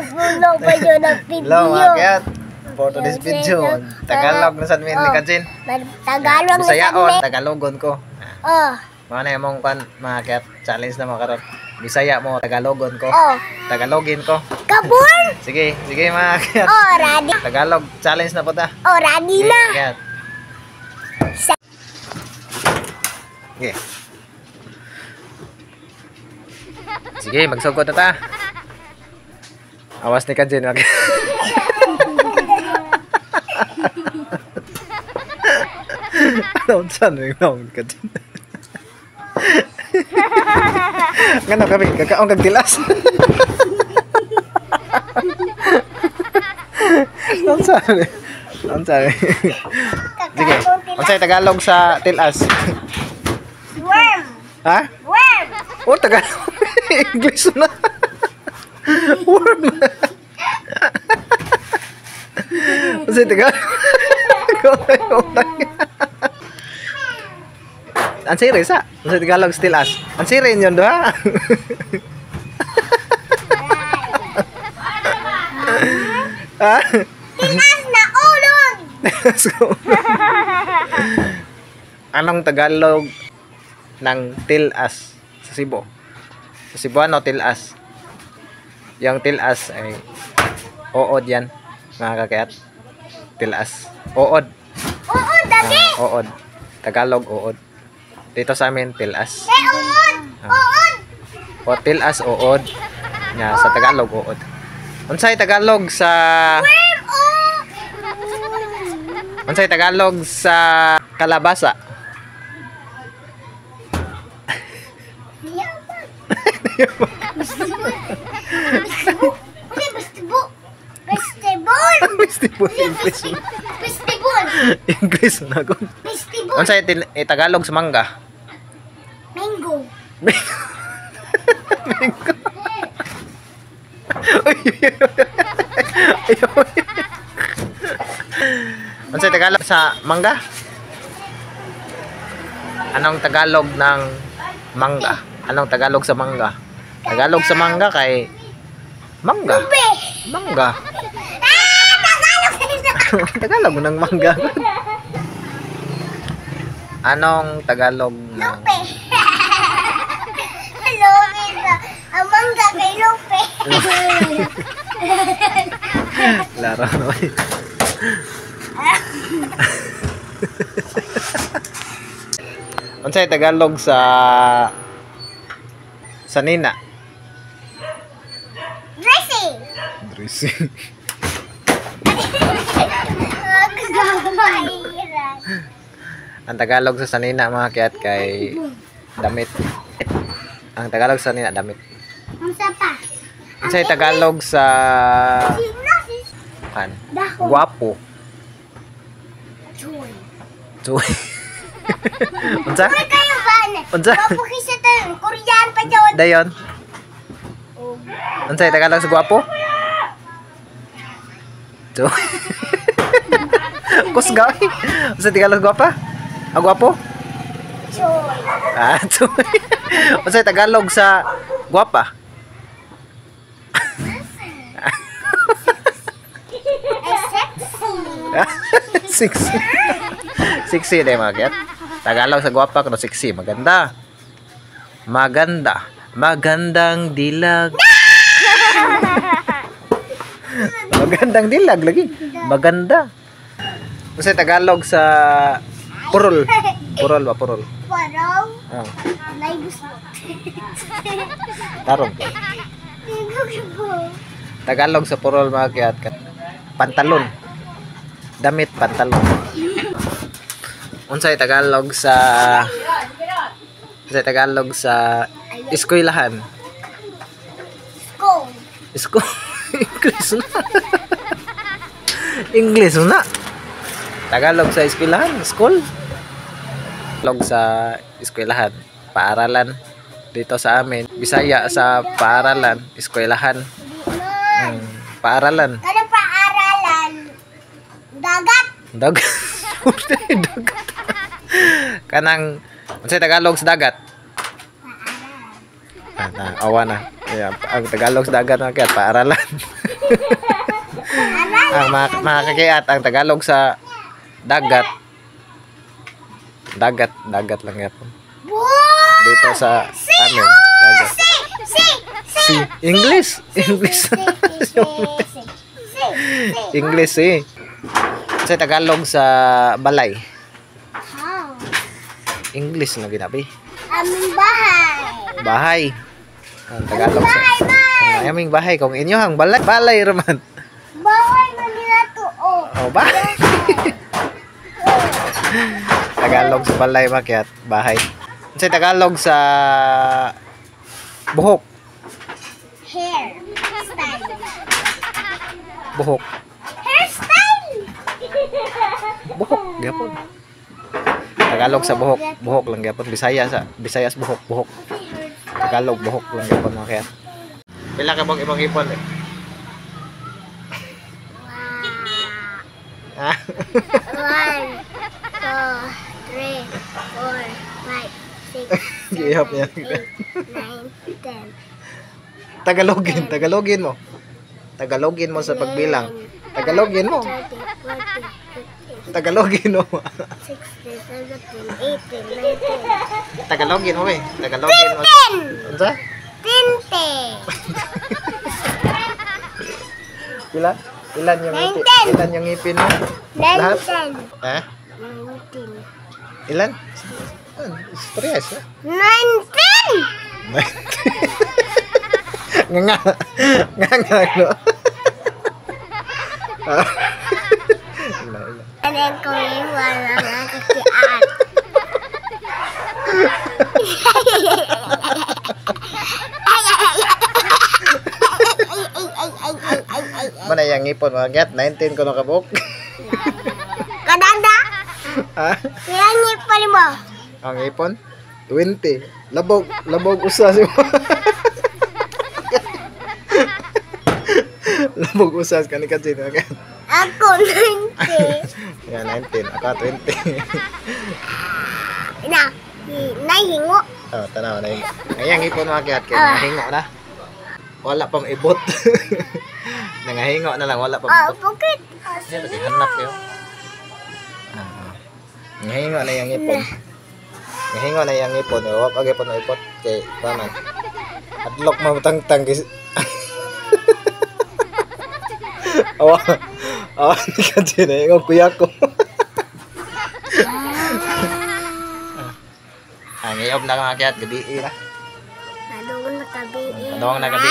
Puno pa yun ang video. Hello mga kayat. For today's video, Tagalog na sad mi ni Kajin. Tagalog na sad Bisayaon, mi. Tagalogon ko. Oh. Mga na imong kan mga kayat, challenge na mga karon. Bisaya mo, Tagalogon ko. Oh. Tagalogin ko. Kabur! Sige, sige mga kayat. Oh, ready. Tagalog challenge na po ta. Oh, ready Sige, na. kayat. Sige. Sige, magsugod na ta. Awas ni Kajin. Wag. Ano saan mo yung Kajin? Ngano kami kakaong kag tilas. Ano saan? Ano saan? Sige. Unsay Tagalog sa tilas? Worm. Ha? Worm. Oh, Tagalog. English na. Worm. Unsay Tagalog? Ang siri sa. Unsay Tagalog sa tilas? Ang siri yun doha. Ha? Tilas na ulon. So, anong Tagalog ng tilas sa Cebu? Sa Cebuano, tilas. Yung tilas ay ood yan, mga kakayat. Tilas. Ood. Uod, dati. Ah, ood. Tagalog, ood. Dito sa amin, tilas. Eh, uod. Uod. O tilas, ood. Nga, sa Tagalog, ood. Unsay Tagalog sa... Worm, oh. Unsay Tagalog sa kalabasa? Vegetable. Vegetable. Vegetable. English. Vegetable. English na ako. Vegetable. Unsay Tagalog sa mangga? Mango. Mango. Unsay Tagalog sa mangga? Anong Tagalog ng mangga? Anong Tagalog sa mangga? Tagalog sa mangga kay mangga. Ube. Mangga. Ah, Tagalog. Tagalog ng mangga. Anong Tagalog ng Lupe. Lupe. Ang mangga kay Lupe. Laro naman. Unsay Tagalog sa nina? Dressing. Dressing. Ang Tagalog sa sanina mga kiyat kay damit. Ang Tagalog sa sanina damit. Unsa pa? Unsay Tagalog sa kan? Guwapo. Joy. Joy. Unsa? Uy, kayo ba? Unsa? Guwapo kaysa tayo. Korean pa dyan. Dayon. Unsay Tagalog sa guwapo? Joy. Kusga. Unsay Tagalog sa guwapa? Ah, guwapo? Joy. Ah, joy. Unsay Tagalog sa guwapa? Ay, sexy. Sexy. Sexy na mga kiyat. Tagalog sa guwapa kuno sexy. Maganda. Maganda. Magandang dilag. Magandang dilag lagi. Maganda. Unsay Tagalog sa purol? Purol ba purol? Parang Oh, may gusto. tarong. Tagalog sa purol mga kiyat. Pantalon. Damit pantalon. Unsay Tagalog sa unsay Tagalog sa eskwelahan? School. School. English na. English na. Tagalog sa eskwelahan, school. Tagalog sa eskwelahan, paaralan. Dito sa amin, Bisaya sa paaralan, eskwelahan. Paaralan. Kada paaralan. Dagat. Dagat. Dagat. Kanang Unsay Tagalog sa dagat? Ah, na, awa na. Yeah, ang Tagalog sa dagat mga kakiat, paaralan. Ang mga kakiat, ang Tagalog sa dagat. Dagat, dagat lang yapon. Wow! Dito sa amin, dagat. C! C! C! Si English, English. C! C! C! C! English eh. Sa Tagalog sa balay. How? English na ginabi. Aming bahay. Bahay. Ang Tagalog sa Bahay man! Ang aming bahay kung inyo ang balay, balay raman. Bahay man nila to. Oh. Oh, bahay. Tagalog sa balay makyat, bahay. Sa Tagalog sa buhok, Hair. Style. buhok, Hairstyle! buhok gyapon. Tagalog sa buhok, buhok lang gyapon. Bisaya sa Bisaya sa buhok, buhok. Tagalog buhok lang gyapon mga kaya. Pila ka bang ibang ipon eh? Ah, 1, 2, 3, 4, 5, 6, Gihap niya. 8, 9, 10. Tagalogin, Tagalogin mo. Tagalogin mo sa pagbilang. Tagalogin mo. 30, 40, 50, Tagalogin mo. 60, 70, 80, 90. Tagalogin mo eh. Tagalogin mo. 10! Unsa? 20! Pila? Ilan yung ngipin? 19. Ilan yung ngipin mo? Lahat? 19! Ha? 19! Ilan? Ah, tres. Eh? 19! Nga nga. Nga nga. No? Ah. Ilan, ilan. And then kami wala nga kakiat. Mana yung ngipon mga gat? 19 ko na kabuk. Kadanda! Ha? Kaya ngipon mo? Ang ipon? 20. Labog, labog usa si Labog usas kani ka sin. Ako 90. Yeah, 19. Ako 20. Na, nahingo. Oh, tanaw na yun. Ngayon, ipon mga kiat kay nangahingo na. Wala pang ibot. Nangahingo na lang, wala pang Oh, ibot. bukit. Siya lagi hanap kayo. Ah. Nangahingo na yung ipon. Nangahingo na yung ipon. Wa pa gyapon ipot kay paman. Adlok mamutangtang kay Awa. Awa ni ka din eh. Ingon kuya ko. Ah, ngayon na mga kiat, gabi na. Adong nakabi. Adong nakabi.